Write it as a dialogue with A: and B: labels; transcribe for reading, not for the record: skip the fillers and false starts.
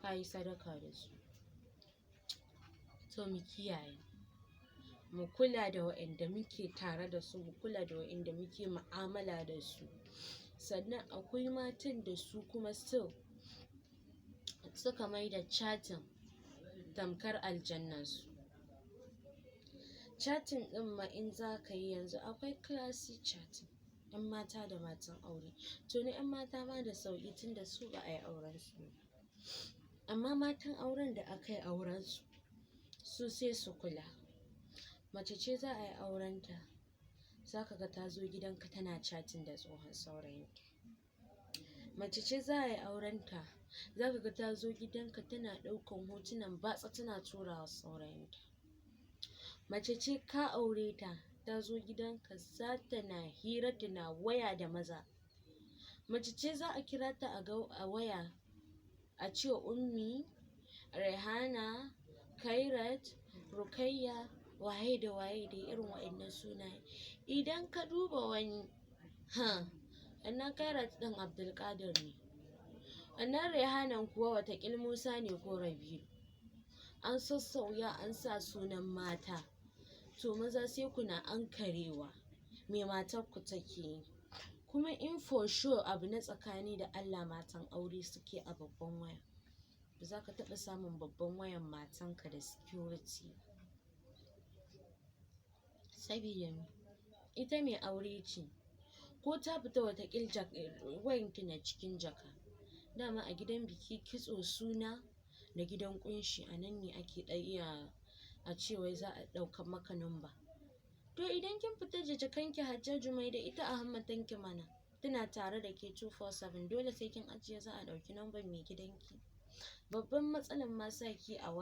A: Ka yi sadaka da su. To mu kiyaye, mu kula da waɗanda muke tare da su, mu kula da waɗanda muke mu'amala da su. Sannan akwai matan da su kuma still suka maida chatting tamkar aljannarsu. Chatting ɗin ma in za ka yi yanzu, akwai classy chatting, 'yan mata da matan aure. To na 'yan mata ma da sauƙi, tunda su ba a yi auren su ba. Amma matan auren da aka yi auren su, su sai su kula. Mace ce za a yi aurenta, za ka ga ta zo gidanka tana chatting da tsohon saurayinta. Mace ce za a yi aurenta, za ka ga ta zo gidanka tana ɗaukan hotunan batsa tana tura wa saurayinta. Mace ce ka aure ta, ta zo gidanka, za ta na hira, tana waya da maza. Mace ce za a kira ta a waya a ce Ummi, Rehana, Kairat, Rukayya, waye da waye dai irin waɗannan sunaye. Idan ka duba wani, ha, wannan Kairat ɗin Abdulkadir ne. Wannan Rehanan kuwa wataƙil Musa ne ko Rabi'u. An sassauya an sa sunan mata. To maza, sai kuna ankarewa me matarku take yi. Kuma in for sure abu na tsakani da Allah matan aure suke a babban waya, ba za ka taɓa samun babban wayan matanka da security ba. Sabida me? Ita mai aure ce. Ko ta fita, wataƙil wayanta na cikin jaka. Dama a gidan biki, kitso, suna da gidan ƙunshi, a nan ne ake ɗan iya a ce wai za a ɗaukan maka number. To idan kin fita da jakanki, Hajjaju, mai da ita a hammatanki mana. Tana tare da ke 24/7, dole sai kin ajiye za a ɗauki number mai gidanki? Babban matsalar ma sa ki a